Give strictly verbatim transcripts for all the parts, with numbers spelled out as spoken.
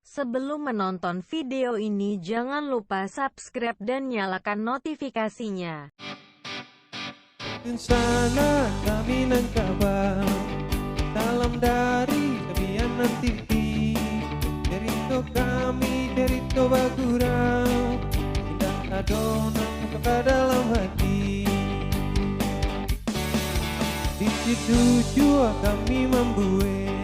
Sebelum menonton video ini, jangan lupa subscribe dan nyalakan notifikasinya. Dunsanak kami nan kaba, salam dari Sabianan T V. Cerito kami, cerito bagurau, indak ado nan ka dalam hati. Di situ jua kami mambuek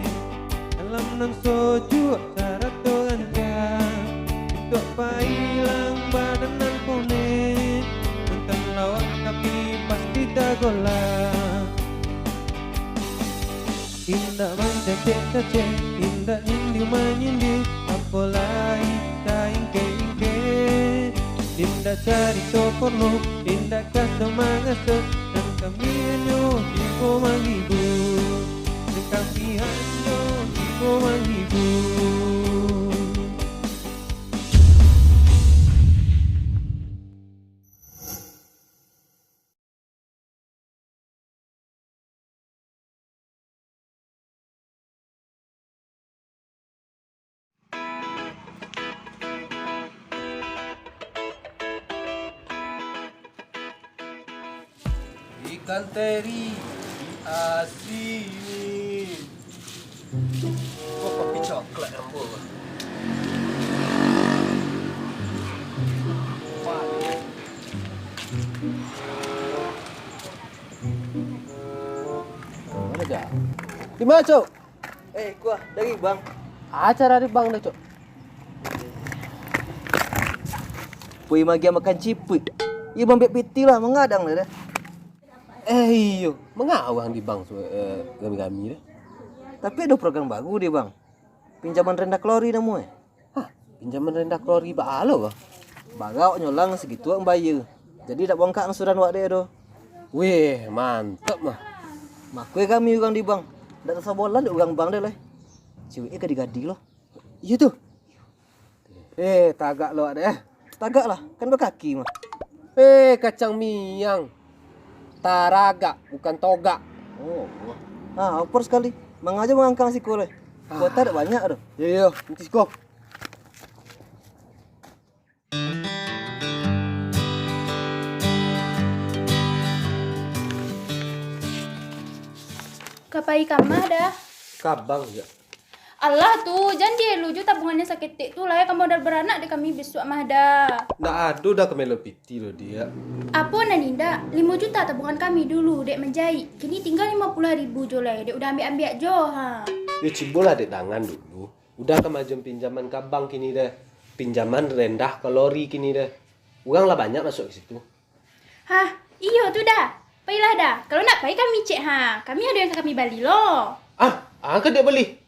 alam nan sojuak sarato rancak, untuak pailang badan nan ponek, nonton lawak tapi pasti tagolak. Indak mancacek-cacek, indak nyindir-manyindir, apo lai taingkek-ingkek. Indak carito porno, indak kaso-mangaso, nan kami hanyo tibo manghibur, nan kami hanyo tibo manghibur. Ikan teri diasinin. Kok kopi coklat ambo? Mana dah? Di mana, Cok? Eh, kuah dari bang. Acara di bang dah, Cok. Pui magia makan cipuik. Iyo, bang, biak piti lah, mangadang lah dah. Eh, iyo, manga urang di bang tu, eh, rami-rami dah. Tapi ado program baru di bang. Pinjaman rendah kalori namo eh. Hah, pinjaman rendah kalori baa lo ko? Barauknyo lah sagitu wak bayia. Jadi dak bongkak angsuran wak dek do. Weh, mantap mah. Makoi kami urang di bank. Dak tasabolan dek urang bank dek lai. Cewek e gadi-gadi lo. Iyo tu. Eh, tagak lo wak dek eh. Tagak lah, kan bakaki mah. Eh, kacang miang. Taragak, bukan togak. Oh. Ah, opor sakali. Mangaja mangangkang siko lai. Kuota dak banyak doh. Iyo, iyo, nanti siko. Ka pai kama dah? Ka bank, Jak. Alah tu, jan dielu jo tabungan nan saketek tu lai, ka modal baranak dek kami bisuak mah dah. Ndak ado dah ka melo piti lo, Diak. Apo nan indak? Limo juta tabungan kami dulu dek manjaik. Kini tingga limo puluah ribu jo lai, dek udah ambiak-ambiak jo, ha. Yo, cibolah dek dangan dulu. Udah ka maajuan pinjaman ka bank kini deh. Pinjaman rendah kalori kini deh. Urang lah banyak masuak ka situ. Hah, iyo tu dah. Pailah dah. Kalau ndak pai kami cek ha. Kami ado nan ka kami bali lo. Ah, ah ka Diak bali?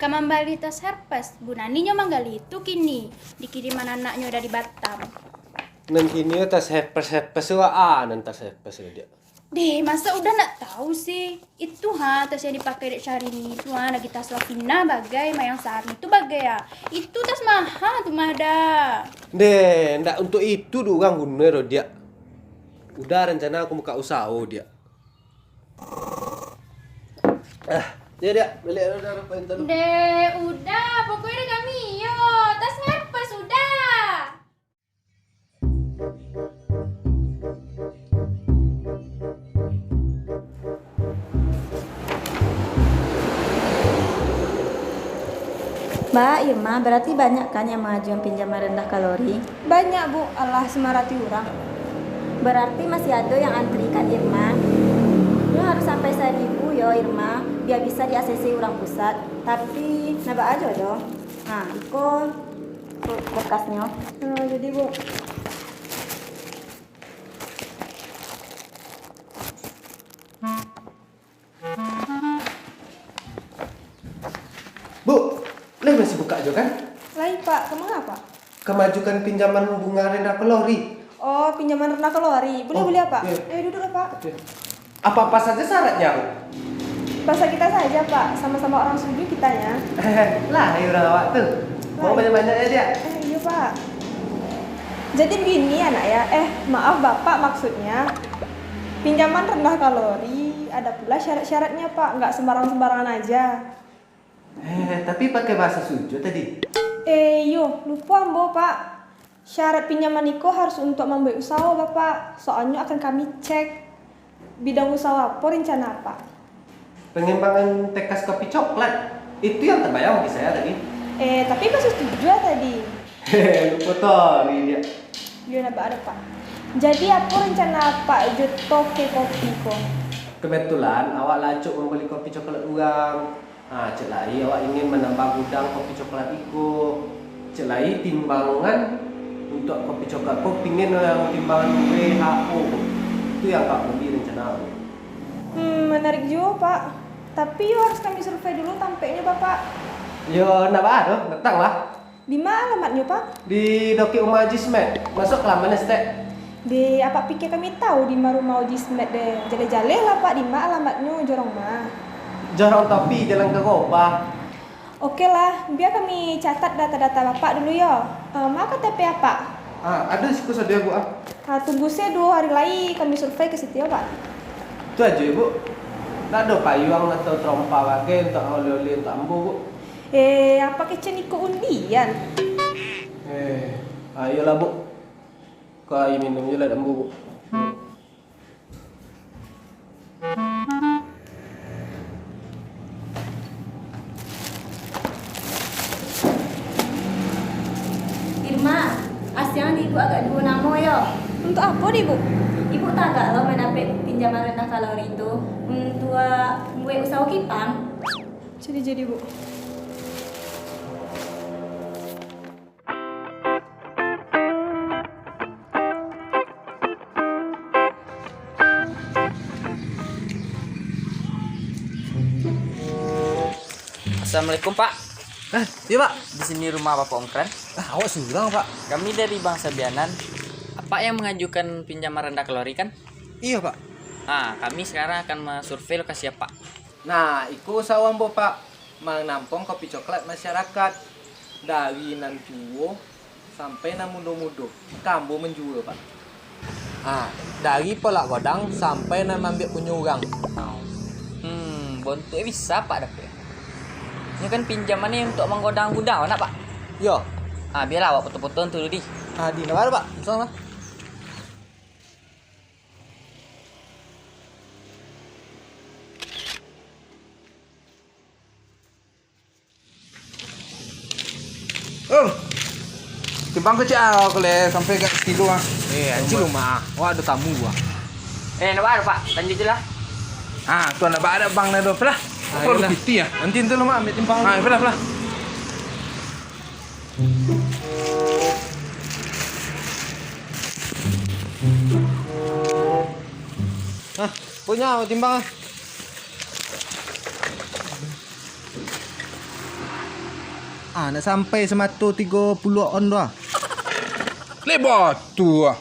Ka mambali tas herpes. Bu Nani nyo manggaleh tu kini. Dikiriman anaknyo dari Batam. Nan kini tas herpes-herpes tu ah, nan tas herpes tu, Diak. Deh, masa Uda ndak tahu sih? Itu ha, tas yang dipakai dek Syahrini itu ha, lagi tas Wafina bagai, Mayang Sari tu bagai ha. Itu tas maha tu mah dah. Deh, ndak untuk itu doh urang guno doh, Diak. Uda rencana ka buka usaho, Diak. Ah, yo, Diak, baliak dulu dah, Uda. Deh, Uda, pokoknyo dah kami, yo. Tas ngapa sudah? Ba, Irma, berarti banyak kan yang mengajukan pinjaman rendah kalori? Banyak, Bu. Alah, samain ratuih urang. Berarti masih ado yang antrikan Irma. Nyo harus sampai saribu yo, Irma, bia bisa di A C C urang pusat. Tapi, nah, baa jo doh. Nah, iko bekasnyo. Nah, jadi, Bu. Bu, lai masih buka jo kan? Lai, Pak. Ka ma, Pak? Ka maajukan pinjaman bunga rendah kalori. Oh, pinjaman rendah kalori. Buliah, oh, buliah, Pak. Iya. Ayo duduklah, Pak. Oke. Apa-apa saja syaratnya, Bu? Bahasa kita saja, Pak. Sama-sama orang Suju kitanya. Lah, ayo urang awak tu. Mau banyak-banyak ya, Diak? Eh, iya, Pak. Jadi begini, anak ya. Eh, maaf, Bapak, maksudnya. Pinjaman rendah kalori, ada pula syarat-syaratnya, Pak. Nggak sembarang-sembarangan aja. Eh, tapi pakai bahasa Suju tadi? Eh, iyo, lupo ambo, Pak. Syarat pinjaman iko harus untuak mambuek usaho, Bapak. Soalnyo akan kami cek. Bidang usaho apo rencana Apak? Pengembangan tekas kopi coklat. Itu yang terbayang bagi saya tadi. Eh, tapi Bapak sudah setuju tadi. Lupo tadi dia. Iyo, ndak baa doh, Pak. Jadi, apo rencana Apak jo toke kopi ko? Kebetulan, awak lah acok mambali kopi coklat urang. Ha, cek lai awak ingin manambah gudang kopi coklat iko. Cek lai timbangan untuak kopi coklat ko pingin yang timbangan W H O ko. Itu yang Apak bali rencana awak. Hmm, menarik juo, Pak. Tapi, yo harus kami survei dulu tampeknyo, Bapak. Yo, ndak baa doh, datanglah. Di ma alamatnyo, Pak? Di dokek umah Haji Smet. Masuak ka laman saketek. Deh, Apak pikia kami tahu di ma rumah Haji Smet deh. Jaleh-jaleh lah, Pak, di ma alamatnyo, jorong ma? Jorong Topi, Jalan Garobah. Oke lah, bia kami catat data-data Bapak dulu yo. Eh, ma K T P Apak? Ah, ado siko sadiah, Bu, ah. Ah, tunggu se duo hari lai, kami survei ka situ yo, Pak. Tu ajo, Ibu. Ndak ado payuang atau tarompa bagai untuak oleh-oleh untuak ambo, Bu. Eh, Apak kecek iko undian? Eh, ayolah, Bu. Ka aia minum jo lah dek ambo, Bu. Irma, asiang di Ibu agak duo namo yo. Untuak apo di Ibu? Ibu tagak lo mandapek pinjaman randah kalori tu untuak buek usaho kipang. Jadi-jadi, Bu. Assalamualaikum, Pak. Eh, iyo, Pak. Di sini rumah Bapak Ongkran? Ah, awak surang, Pak. Kami dari Bank Sabianan. Apak yang mengajukan pinjaman randah kalori, kan? Iyo, Pak. Ah, kami sekarang akan mensurvei lokasi Apak. Nah, iko usaho ambo, Pak, manampuang kopi coklat masyarakat, dari nan tuo sampai nan mudo-mudo, ka ambo manjua, Pak. Ah, dari palak godang sampai nan maambiak punyo urang. Hmm, bontuak bisa, Pak, dapek. Nyo kan pinjaman ni untuak manggodang gudang, nak, Pak? Yo. Ah, bialah awak foto-foto tu dulu, di. Ah, di, ndak baa, Pak. Suang lah. Oh. Timbang kecek ah, kau leh, sampai agak sakilo ah. Eh, anjing rumah. Wah, ado tamu ah. Eh, ndak baa, Pak. Lanjut je lah. Ah, tu ndak baa, ado bang dah tu. Alah. Ah, kau iyolah. Piti ah. Nanti tu lah, Mak, ambil timbang. Ah, alah, alah. Ah, punyo timbang ah. Ah, nak sampai samato tigo puluah on tu ah. Lebar tu ah.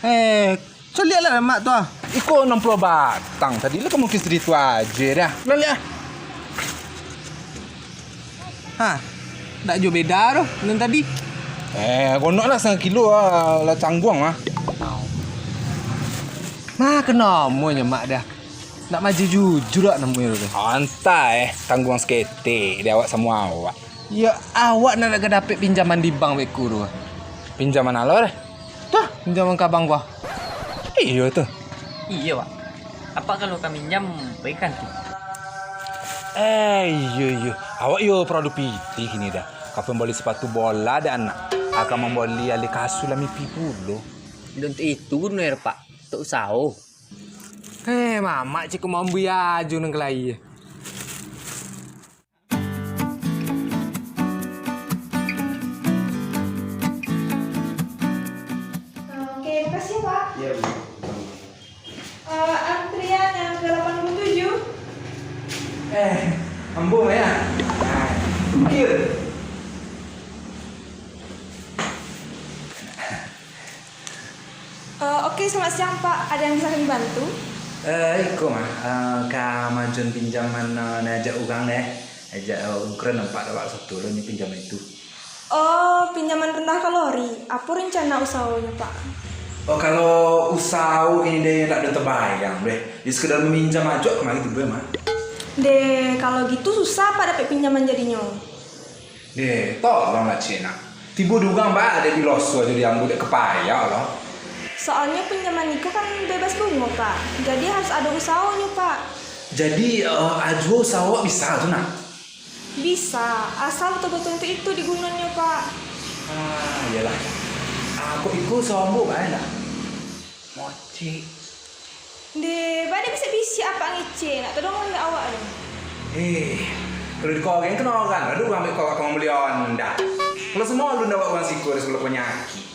Eh, caliak lah mak tu ah. Iko anam puluah batang tadi lah, ka mungkin saditu aja dah. Lah lihat ah. Ha, dak jo beda tu nan tadi. Eh, gonok lah satangah kilo ah, lah cangguang ah. Mah, kena omonyo mak dah. Nak maju jujur lah namonyo tu. Antah eh, tangguang saketek di awak samo awak. Ya, awak nak, nak dapek pinjaman di bank beko tu. Pinjaman alo deh? Tuh, pinjaman ka bank gua. Iyo tu. Iyo, Pak. Apak kalau ka minjam, baikan tu. Eh, iyo, iyo. Awak iyo paralu pitih kini dah. Ka mambali sapatu bola dek anak. Ka mambali alih kasua lah mimpi pulo. Dak untuak itu guno, Pak. Untuak usaho. Eh, mamak ciko mambui ajo nan kalai. Oke, makasih, Pak. Iya, Bu. Eh, antrian yang ke delapan puluh tujuh. Eh, ambo, ya. Nah, tunggu. Eh, oke, selamat siang, Pak. Ada yang bisa kami bantu? Eh, iko mah, eh, ka maajuan pinjaman, eh, nan ajak urang deh. Ajak, eh, urang keren nampak dek awak satu lo nyo pinjaman itu. Oh, pinjaman randah kalori. Apo rencana usahonyo, Pak? Oh, kalau usaho kini deh, ndak ado tabayang deh. Di sekedar maminjam ajo kamari tu deh mah. Deh, kalau gitu susah, Pak, dapek pinjaman jadinyo. Deh, tolonglah, Cik, nak. Tibo di urang baa dek biloso ajo di ambo dek kapayak lo. Soalnyo pinjaman iko kan bebas bungo, Pak. Jadi harus ado usaonyo, Pak. Jadi, eh, ajo usaho bisa tu, nak? Bisa, asal batua-batua itu digunonyo, Pak. Ah, iyolah. Ah, kok iko usaho ambo baa, nak? Mocik. Deh, baa dek bisiak-bisiak apak ngecek, nak tadonga dek awak tu. Eh, kalau dikoreng kena orang, ado urang ambiak kau ka mambali Honda. Kalau samo alun dek awak urang siko dari sabalun panyakik.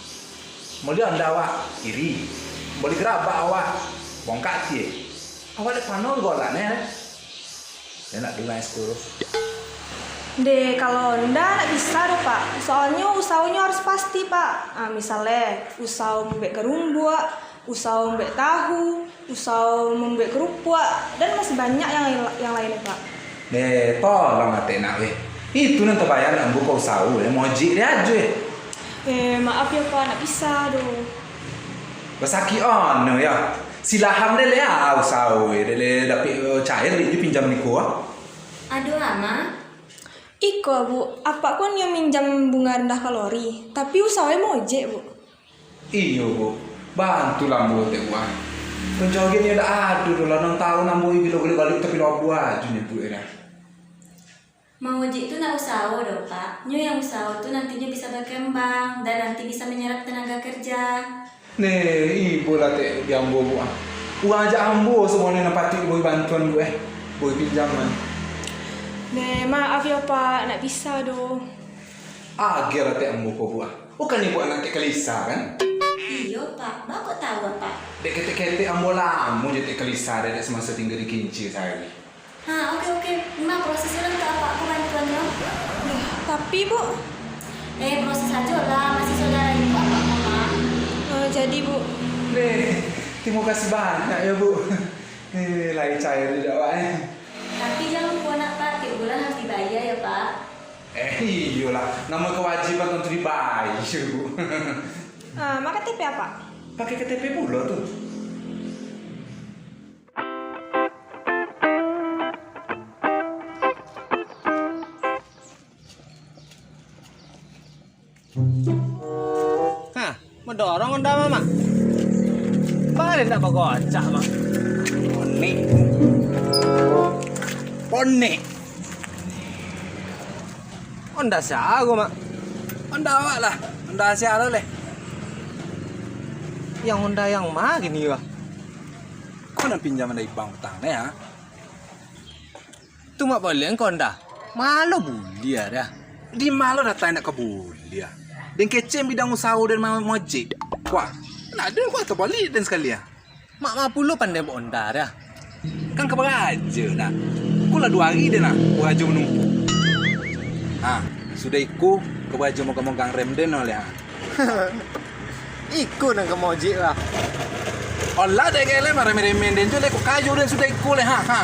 Mambali Honda awak, iri. Mambali garabak awak, bongkak tie. Awak dek pano golak ne. Dia nak dengar es kuru. Deh, kalau ndak, ndak bisa doh, Pak. Soalnyo usahonyo harus pasti, Pak. Ah, misalnya, usaho mambuek garumbuak, usaho mambuek tahu, usaho mambuek kerupuak, dan masih banyak yang, yang lainnya, Pak. Deh, tolong atek nak, weh. Itu nan tabayang nak buka usaho, weh. Mojik dia aja, weh. Eh, maaf ya, Pak, ndak bisa doh. Basakik ono ya. Silahan deh le ah, usaho, weh. Deh le dapik, eh, cair, dek pinjam niko, ah. Aduh, Ama. Iko, Bu, apak ko nio minjam bunga rendah kalori, tapi usaho e mojek, Bu. Iyo, Bu. Bantulah ambo, Tek, Bu, ah. Konco agen nio dak ado doh lah, nan tahu ambo bilo baliak tapi lobuah ajo nyo, Bu, dah. Mangojek tu ndak usaho doh, Pak. Nyo yang usaho tu nantinyo bisa bakambang, dan nanti bisa manyarap tanaga kerja. Neh, ibo lah tek di ambo, Bu, ah. Urang ajak ambo samuanyo nan patuik dibari bantuan, Bu, eh. Bari pinjaman. Neh, maaf yo, Pak, ndak bisa doh. Agiah lah tek ambo ko, Bu, ah. Bukannyo Bu anak tek Kalisa, kan? Iyo, Pak. Baa kok tahu, Pak? Dek ketek-ketek ambo lamo jo tek Kalisa, dek, dek semasa tingga di Kincir sahari. Ha, oke, oke. Ma, prosesnyo lah mintak apak ko bantuan tu. Duh, tapi, Bu? Eh, proses ajo lah. Masih saudara ibu apak ko, Mak. Oh, jadi, Bu. Deh, terima kasih banyak ya, Bu. Eh, lai cair dak, Pak, eh. Tapi jangan lupa, nak, Pak. Tiap bulan harus dibayar ya, Pak. Eh, iyolah. Namo kewajiban tentu dibayar, Bu. Ah, ma K T P apak? Pakai K T P pulo tu. Hah, madorong Honda, Mak? Baa ndak bagocak, Mak? Ponek. Ponek. Honda sia ko, Mak? Honda awak lah. Honda sia lo leh. Yang Honda yang ma kini, Bah? Ko nan pinjaman dari bank utang ne, ha? Tu Mak baliak ko Honda. Malo buliah dah. Di malo datang nak ka buliah. Den kecek bidang usaho den ma-, mojek. Wah, nak den kuat tabaliak den sakali ah. Mak ma pulo pandai baok Honda dah. Kan ka baraja nak. Ko lah duo hari den nah, baraja manumpuak. Ha, sudah iko, ka baraja mogang-mogang rem den no leh ha. Iko nan ka maojek lah. Alah dek kalian mah remeh-remeh den tu dek ko kayo den sudah iko leh ha, ha.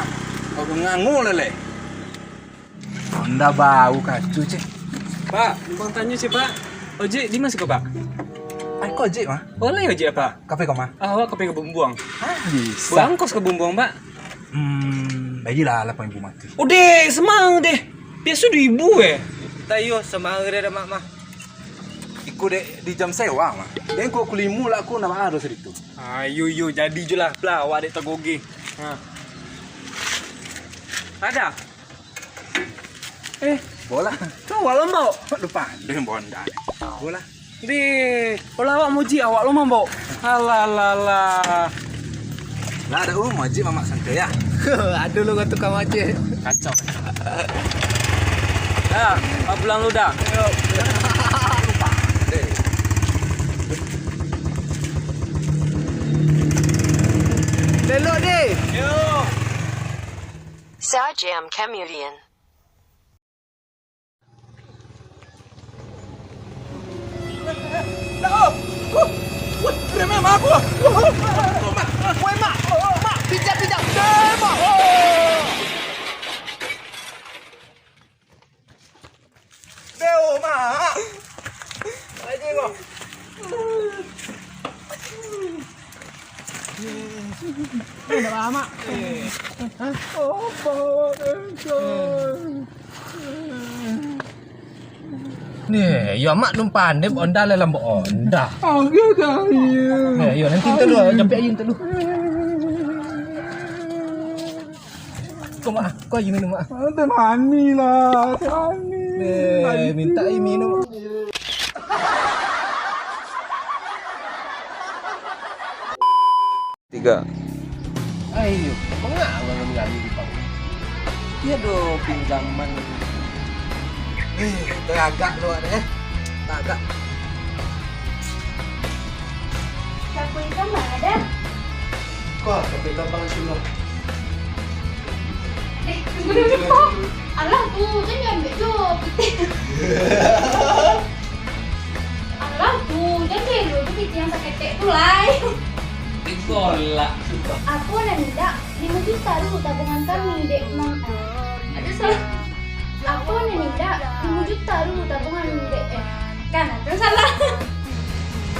Kau ngango leh leh. Honda baru kaco, Cek. Pak, numpang tanyo, Cek, Pak. Ojek di ma siko, Pak? Ai, ko ojek mah? Oleh ojek apa? Kape ko mah? Ah, awak kape ka Bumbuang. Ah, bisa. Bangkos ka Bumbuang, Pak. Hmm, bagilah lapan ribu mati. Oh, deh, semang deh. Biaso dua ribu eh. Tayo, semang deh dah, Mak, mah. Iko dek di jam sewa mah. Dek ko kulimu lah ko nak ado saditu. Ayo, yo, jadi je lah. Lah, awak dek tagogeh. Ha. Ada? Eh, bola. Tu awak lo mambao? Lupa, dia bonda. Bola. Deh, kalau awak muji awak lo mambao. Alah, alah, alah. Lah, ada um, muji mamak santai ya. Aduh, lo tukang ojek. Kacau. Dah, pulang lu dah. Ayo. Lupa. Deh. Lelok deh. Yo. Sajam Chameleon. Deo, Mak. Aji, Mak. Udah lama. Hah? Oh, Mak. Neh, yo amak lun pandai baonda lah lambo onda. Agak dah, iya. Neh, yo nanti tu lu, jampi ayu tu lu. Ko mak, ko ayu minum mak. Ah, teh manih lah, teh manih. Neh, minta ayu minum. Tiga. Ayo, mangak urang ngambil di panggung? Iyo do pinjaman. Eh, tagak lo deh. Tagak. Sapu itam mana dah? Kau sapu itam bang sini. Eh, tunggu dulu kau. Alah tu, jangan diambil jo pitih. Alah tu, jangan diambil jo pitih yang saketek tu lai. Ditolak. Apo nan indak? Limo juta dulu tabungan kami, dek mang. Ada salah. Apo nan indak? Limo juta dulu tabungan, dek. Eh, kan ada salah.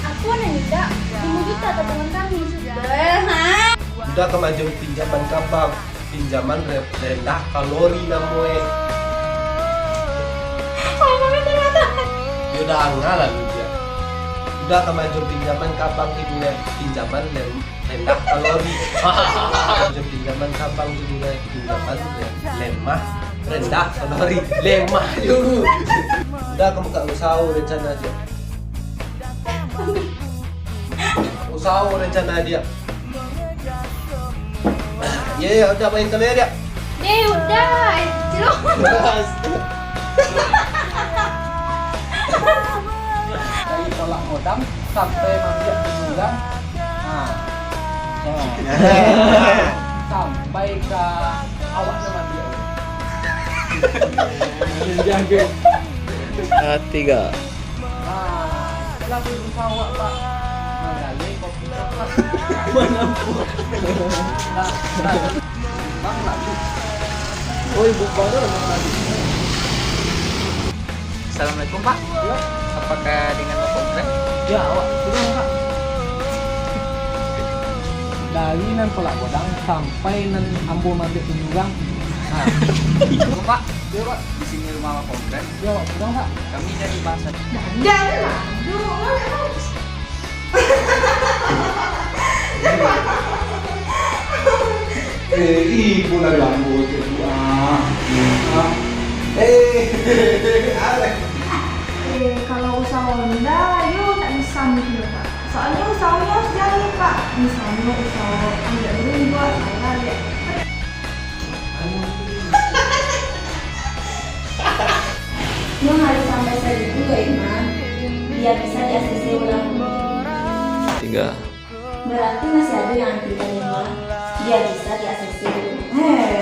Apo nan indak? Limo juta tabungan kami, sudah, ha? Udah kamajuan pinjaman ka bank, pinjaman re-, rendah kalori namo e. Yo danga lah lu, Diak. Udah kamajuan pinjaman ka bank, pinjaman ren-, rendah kalori. Kamajuan pinjaman ka bank, pinjaman re-, lemah, rendah kalori, lemah juo. Udah ka buka usaho rencana, Diak. Usaho rencana, Diak. Iyo, iyo, udah main kami, Diak. Eh, udah. Eh, cilok. Dari tolak modang sampai mambiak pikiran. Nah. Nah. Sampai ka awak nan mambiak. Ah, tiga. Ah, lagu rupa awak, Pak. Manggaleh kopi, Pak. Manampuah. Nah, nah. Bang, lagu. Oh, ibu baru, Bang, lagu. Assalamualaikum, Pak. Ya. Apakah dengan Bapak Ungkran? Ya, awak. Sudah, Pak. Dari nan tolak godang sampai nan ambo mambiak tunjuang. Nah. Assalamualaikum, Pak. Ya, Pak. Di sini rumah Bapak Ungkran. Ya, Pak, sudah, Pak. Kami dari Pasar. Dah, dah, dah. Duh, mana, Pak? Eh, ibu lah lambo tu, ah. Ah. Eh, alek. Eh, kalau usaho Honda, yo tak bisa mungkin, Pak. Soalnya usahonyo harus jalin, Pak. Misalnya usaho ambiak burung juo, salah, ambiak. Nyo harus sampai sagitu yo, Iman. Bia bisa di A C C ulang. Tiga. Berarti masih ado yang anti tadi, Iman. Bia bisa di A C C ulang. Heh.